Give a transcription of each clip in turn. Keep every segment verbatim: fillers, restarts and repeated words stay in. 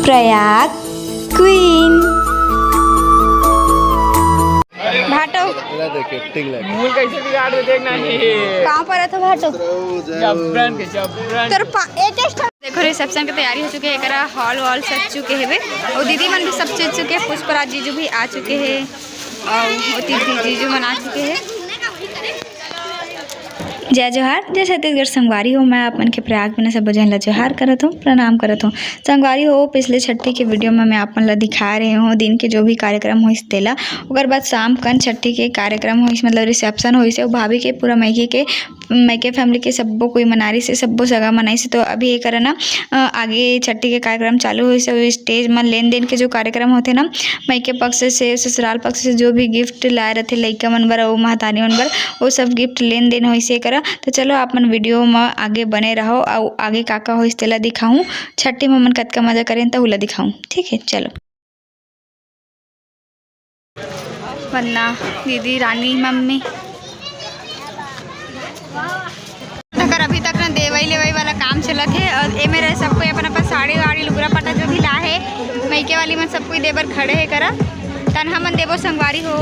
Prayag queen. भाटो। ला देख, acting लगे। मूल कैसे बिगाड़ दे, देखना ही। कहाँ पर है तो भाटो? जबरन के, जबरन। तोर पा-, एक एक ठो। देखो, रिसेप्शन के तैयारी हो चुके हे, एकरा हॉल वॉल सज चुके हेबे, अउ दीदी मन भी सब सज चुके हे, पुष्पराज जीजू भी आ चुके हे, अउ ओती भी जीजू मन आ चुके हे। जय जोहार, जय छत्तीसगढ़ संगवारी हो। मैं आप मन के प्रयाग में सबो झन ला जोहार करत हूँ, प्रणाम करत हूँ। संगवारी हो, पिछले छट्ठी के वीडियो में मैं आप मन ला दिखा रहे हूँ दिन के जो भी कार्यक्रम होइस तेला। ओकर बाद शाम कन छट्ठी के कार्यक्रम होइस, मतलब रिसेप्शन होइस, अउ भाभी के पूरा मइके के, मइके फैमिली के सब्बो कोई मना रहिस हे, सब्बो सगा मन आइस हे। तो अभी एकर ना, अ, आगे छट्ठी के कार्यक्रम चालू होइस हे। अउ स्टेज म लेन देन के जो कार्यक्रम होथे ना, मइके पक्ष से, ससुराल पक्ष से जो भी गिफ्ट लाए रथे लइका मन बर अउ महतारी मन बर, वो सब गिफ्ट लेन देन होइस हे करा। तो चलो आप मन वीडियो म आगे बने रहो, अउ आगे का का होइस तेला दिखाहूँ, छट्ठी म हमन कतका मजा करेन तहू ला दिखाहूँ, ठीक है। चलो। वंदना दीदी, रानी, मम्मी। तकर अभी तक ना देवई लेवई वाला काम चलत हे, अउ ए मेर सब कोई अपन अपन साड़ी वाड़ी लुगरा पटा जो भी ला हे, मइके वाली मन सब कोई देबर खड़े हे करा। तन हमन देबो संगवारी हो।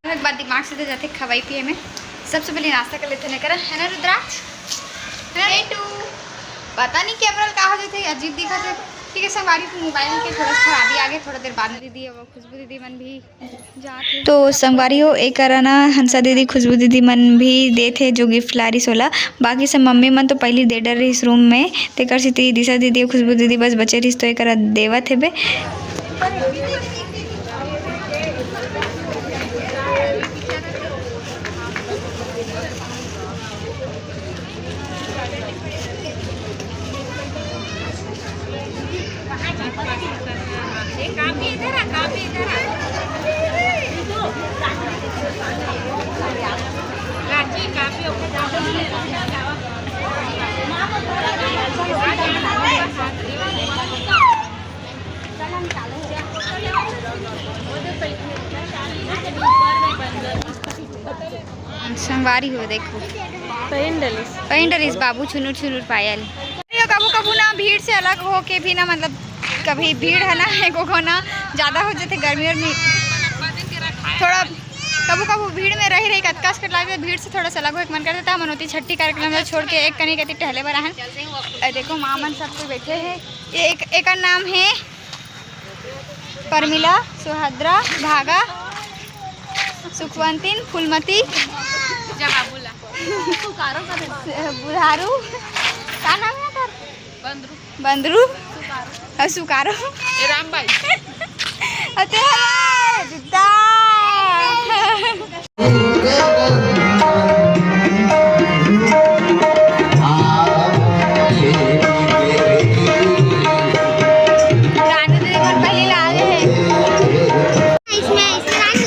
एक बार दिमाग से तो जाथे खवाई पिए में। सबसे पहले नाश्ता कर लेथे ना करा, है ना रुद्राक्ष? है ना बेटू? पता नहीं कैमरा का हो जाथे, अजीब दिखत हे। ठीक है संगवारी, मोबाइल के थोड़ा सा खराबी आ गया, थोड़ा देर बाद में दीदी, अब खुशबू दीदी मन भी तो संगवारी हो, एकर ना हंसा दीदी, खुशबू दीदी मन भी देथे जो गिफ्ट ला रिस ओला। बाकी सब मम्मी मन तो पहली दे डर रिस रूम में, तेकर सेती दिशा दीदी अउ खुशबू दीदी बस बचे रिस, तो एकर देवत हेबे। संगवारी हो देखो, पहिन डलिस। पहिन डलिस बाबू छुनुर छुनुर पायल। अरे, कभू कभू ना भीड़ से अलग होके भी ना, मतलब कभी भीड़ है ना, एको को ना ज्यादा हो जाथे गर्मी और मी-, थोड़ा कभू कभू भीड़ में रही रही कतका असकट लागथे, भीड़ से थोड़ा सा अलग होके मन करथे। त हमन ओती छट्ठी कार्यक्रम ला छोड़ के एक कनी कती टहले बर आहन। अ, देखो माँ मन सब कोई बैठे हैं। ये एक, एकर नाम है परमिला, सुहाद्रा, भागा, सुखवंतिन, फूलमती, बुधारू, का नाम है तोर? बंदरू। बंदरू, सुकारो। अउ सुकारो। ए राम भाई। अते दीदा। रानू दीदी मन पहली ला आए हैं। इसमें, इसमें रानू,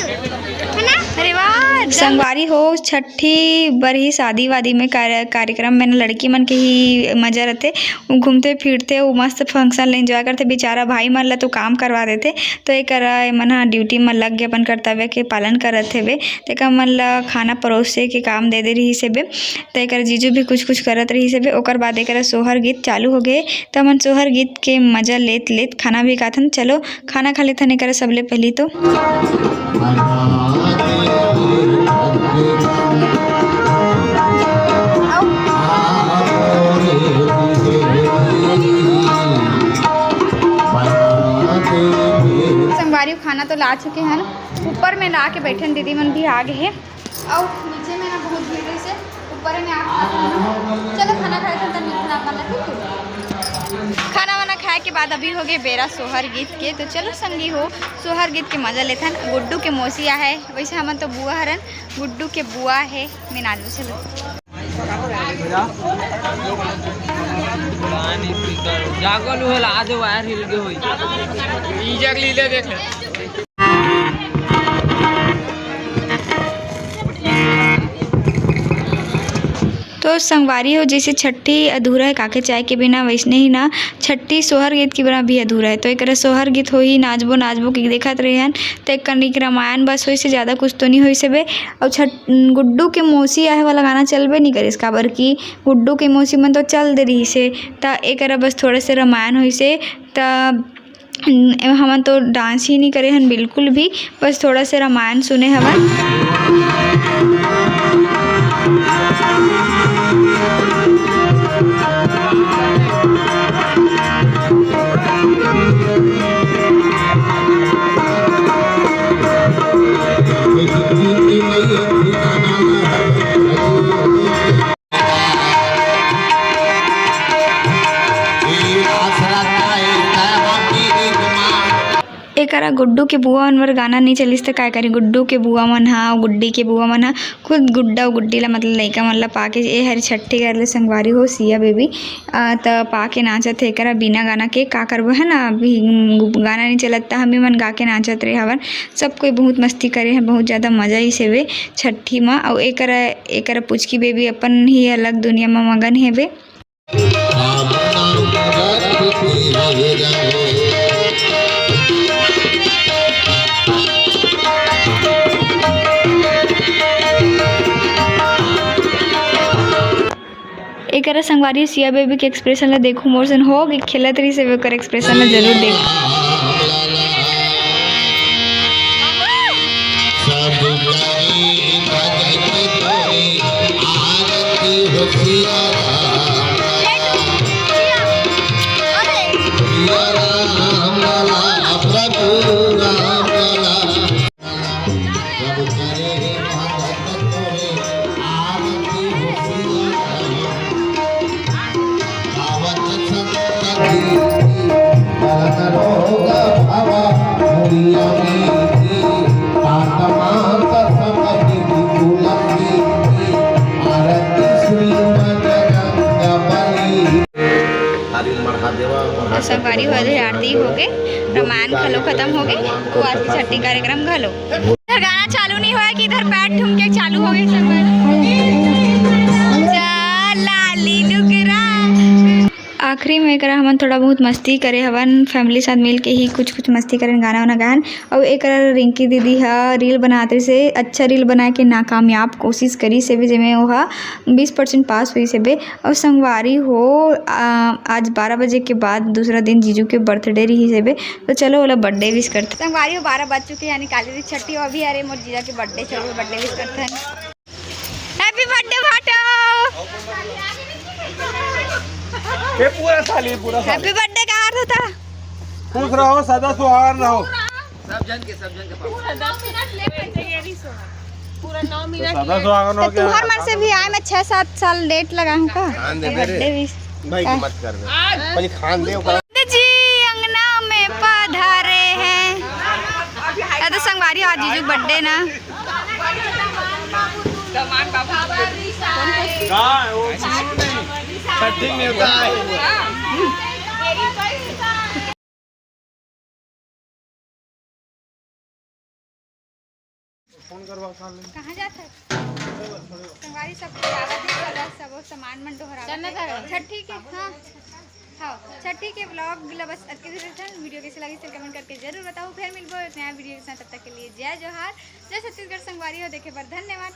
है ना? अरे वाह, संगवारी हो, छठी बर ही शादी वादी में कार्य-, कार्यक्रम में ना लड़की मन के ही मजा रहते। वो घूमते फिरते, वो मस्त function ले enjoy करते। बेचारा भाई मन ला तो काम करवा देते, तो एकरा एमन ह duty म लग के अपन कर्तव्य के पालन करत हेबे। तेकर मन ला खाना परोसे के काम दे दे रिहिस हेबे, त एकर जीजू भी कुछ कुछ करत रिहिस हेबे। ओकर बाद एकरा सोहर गीत चालू हो गे, त हमन सोहर गीत के मजा लेत लेत खाना भी खाथन। चलो खाना खा लेथन एकरा सबले पहली तो। संगवारी खाना तो ला चुके हैं, ऊपर में ला के बैठन, दीदी मन भी आ गए हैं। अउ नीचे में ना बहुत भीड़ रहिस हे, ऊपर में आप, चलो खाना खाए थे, तब मिलते हैं आप मन ला, ठीक है? खाना वाना खाए के बाद अभी हो गए बेरा सोहर गीत के, तो चलो संगी हो, सोहर गीत के मजा लेथन। गुड्डू के मौसी आहे, वैसे हमन तो बुआ हरन, गुड्डू के बुआ है, मीनाल में। चलो। जागल होला, आज वायर हिल के होई। ई जगली ले देख ले। तो तो संगवारी हो, जैसे छट्ठी अधूरा है काके चाय के बिना, वैसने ही ना छट्ठी सोहर गीत के बिना भी अधूरा है। तो एकरा सोहर गीत होही, नाचबो नाचबो के देखत रहे हन, तो एक कनिक रामायण बस होइसे, ज़्यादा कुछ तो नहीं होइसे बे। और छठ गुड्डू के मौसी आए वाला गाना चलबे नहीं करिस, काबर कि गुड्डू के मौसी मन तो चल दे रहिसे, त एकरा बस थोड़ा से रामायण होइसे। त हमन तो डांस ही नहीं करे हन बिल्कुल भी, बस थोड़ा से रामायण सुने हवन। एकरा गुड्डू के बुआ मन बर गाना नहीं चलिस त काय करी? गुड्डू के बुआ मन हा, गुड्डी के बुआ मन हा, खुद गुड्डा अउ गुड्डी ला, मतलब लइका मन ला पाके ए हर छट्ठी कर ले संगवारी हो सिया बेबी। आ, त पाके नाचत हे। एकरा बिना गाना के का करबो, है ना? अभी गाना नहीं चलत, त हमी मन गा के नाचत रहे हवन। सब कोई बहुत मस्ती करे हे, बहुत ज़्यादा मजा ही सेवे छट्ठी मा। अउ एकरा, एकरा पुचकी बेबी अपन ही अलग दुनिया मा मगन हेबे। एकरा संगवारी सिया बेबी के एक्सप्रेशन ला देखू, मोर सन हो गई खेलत रही से ओकर एक्सप्रेशन ला जरूर देखू। संगवारी हो गए, आरती हो गए, रामायण घलो खत्म हो गए, तो आज के छट्ठी कार्यक्रम घलो। इधर गाना चालू नहीं हुआ कि इधर पैर ठुमके चालू हो गए संगवारी। जा लाली डुगरा। आखिरी में एकरा हमन थोड़ा बहुत मस्ती करे हवन, फैमिली साथ मिल के ही कुछ कुछ मस्ती करन, गाना वाना गायन। अउ एकरा रिंकी दीदी ह रील बनात रहिसे, अच्छा रील बनाए के नाकामयाब कोशिश करिस हेबे, जेमे ओहा बीस परसेंट पास होइस हेबे। अउ संगवारी हो, आ, आज बारह बजे के बाद दूसरा दिन जीजू के बर्थडे रहिस हेबे, तो चलो ओला बर्थडे विश करते। संगवारी हो, बारह बज चुके, यानी काली छट्ठी हो। अभी अरे मोर जीजा के बर्थडे, चलो बर्थडे विश करते हैं। हैप्पी बर्थडे भाटो। ये पूरा साल, ये पूरा साल। हैप्पी बर्थडे का अर्थ होता? खुश रहो, सदा सुहागन रहो। सब जन के, सब जन के पापा। पूरा दस मिनट लेट है, ये नहीं सुना। पूरा नौ मिनट सदा लेट। सुहागन हो तो गया। तुम्हार मन से भी आए, मैं छह सात साल लेट लगा हूँ का? खान दे मेरे। बर्थडे विश भाई की मत कर दे। आज पहले खान दे, ओकरा। जी अंगना में पधारे हैं। ये तो संगवारी आज जीजू बर्थडे ना। कहाँ है वो? छठी में होता है। फोन करवा, कहाँ ले? कहाँ जात है? संगवारी सब आवत है, सब, सब सामान मन डोहरावत है। छठी के, हाँ, हाँ, छठी के vlog ला बस अतके दूर रखथन। वीडियो कैसे लगी, comment करके जरूर बताओ। फिर मिलबो एक नया वीडियो के साथ, तब तक के लिए जय जोहार, जय छत्तीसगढ़। संगवारी हो देखे बर धन्यवाद।